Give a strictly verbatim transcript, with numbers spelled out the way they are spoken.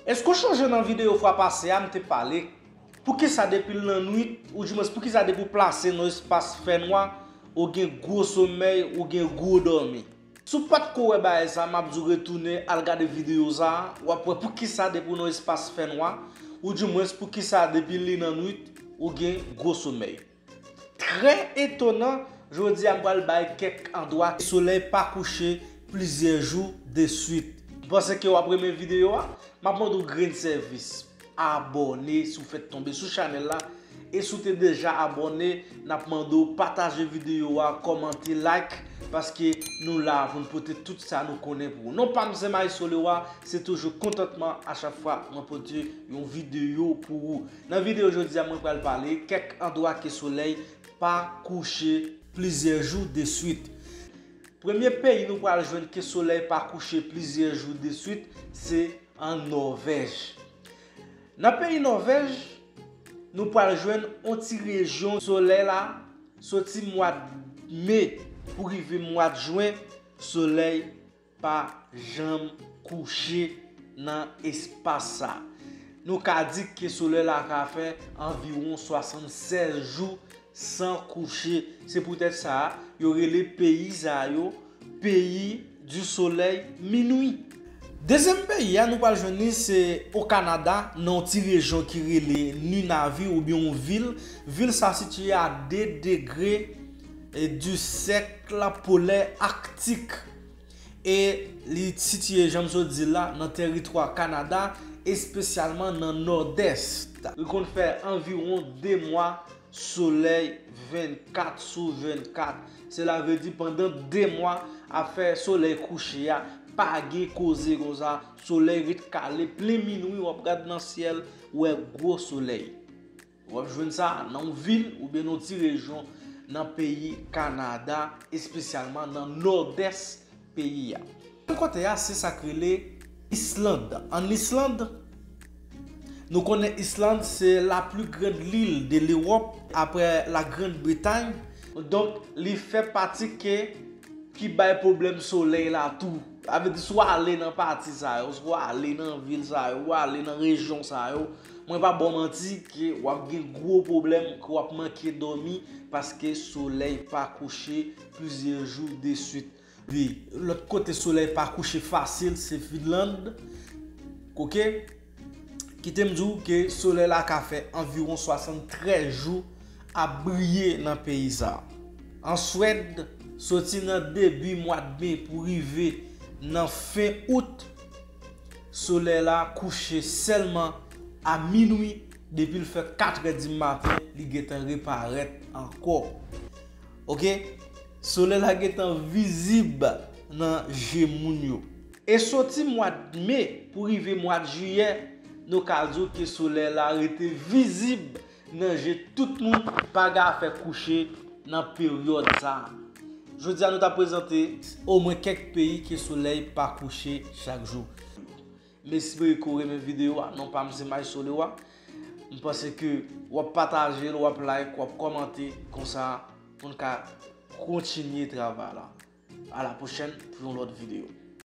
Èske w chonje nan videyo fwa pase a, m te pale poukisa depi l nan nwit, oudimwens poukisa depi w plase nan espas fènwa, ou gen gwo somèy, ou gen gwo dòmi? Si w pa t ko wè bagay sa, m ap di w retounen al gade videyo sa a, w ap wè poukisa depi w nan espas fènwa, oudimwens poukisa depi li nan nwit, ou gen gwo somèy. Trè etonan, jodi a m pral bay kèk andwa solèy pa kouche plizyè jou de swit. M panse ke w ap renmen videyo a. M ap mande w grenn sèvis. Abòne si w fèk tonbe sou chanèl la. E si w te deja abòne, n ap mande w pataje videyo a, kòmante, like, paske nou la pou n pote tout sa nou konnen pou ou. Non pa m se Maestro Leroy, se toujou kontantman a chak fwa mwen pote yon videyo pou ou. Nan videyo jodi a, mwen pral pale kèk andwa ke solèy pa kouche plizyè jou de swit. Premye peyi nou pral jwenn ke solèy pa kouche plizyè jou de swit, se an Nòvèj. Nan peyi Nòvèj, nou pral jwenn on ti rejyon solèy la, soti mwa me pou rive mwa jen, solèy pa janm kouche nan espas sa. Nou ka di ke solèy la ka fè anviwon swasannsèz jou san kouche. Se poutèt sa, yo rele peyi sa yo peyi di solèy minwi. Dezyèm peyi a nou pral jwenn li se o Kanada, nan yon ti rejyon ki rele Nunavik oubyen yon vil. Vil sa sitiye a de degre, e, di sèk polè aktik. E li sitiye, jan m sot di l la, nan tèritwa Kanada, espesyalman nan nòdès. Li konn fè anviwon de mwa solèy vennkat sou vennkat. Sela vle di pandan de mwa, afè solèy kouche a, pa gen koze konsa. Solèy ret kale plen minwi, w ap gad nan syèl, w wè gwo solèy. W ap jwenn sa nan yon vil oubyen nan yon ti rejyon nan peyi Kanada, espesyalman nan nòdès peyi a. Kote a, se sa k rele Island. Ann Island, nou konnen Island se la plus grande île de l'Europe après la Grande-Bretagne. Donk, li fè pati ke ki bay pwoblèm solèy la tou. Sa vle di, si w ale nan pati sa yo, si w ale nan vil sa yo, w ale nan rejyon sa yo, mwen pa ba w manti ke w ap gen gwo pwoblèm, ke w ap manke dòmi, paske solèy pa kouche plizyè jou de swit. Wi, lòt kote solèy pa kouche fasil, se Finland. Oke? Kite m di w ke solèy la ka fè anviwon swasanntrèz jou ap briye nan peyi sa. An Swèd, soti nan debi mwa de me pou rive nan fen out, solèy la kouche sèlman a minwi, depi l fè katrè di maten, li gentan reparèt ankò. Oke? Solèy la gentan vizib nan je moun yo. E soti mwa de me pou rive mwa de jiyè, nou ka di w ke solèy la rete vizib nan je tout moun, pa gen afè kouche nan peryòd sa a. Jodi a, nou ta prezante omwen kèk peyi ke solèy pa kouche chak jou. M espere ke w renmen videyo a. Non pa m se Maestro Leroy. M panse ke w ap pataje l, w ap like, w ap kòmante, konsa pou n ka kontinye travay la. A la pwochèn pou yon lòt videyo.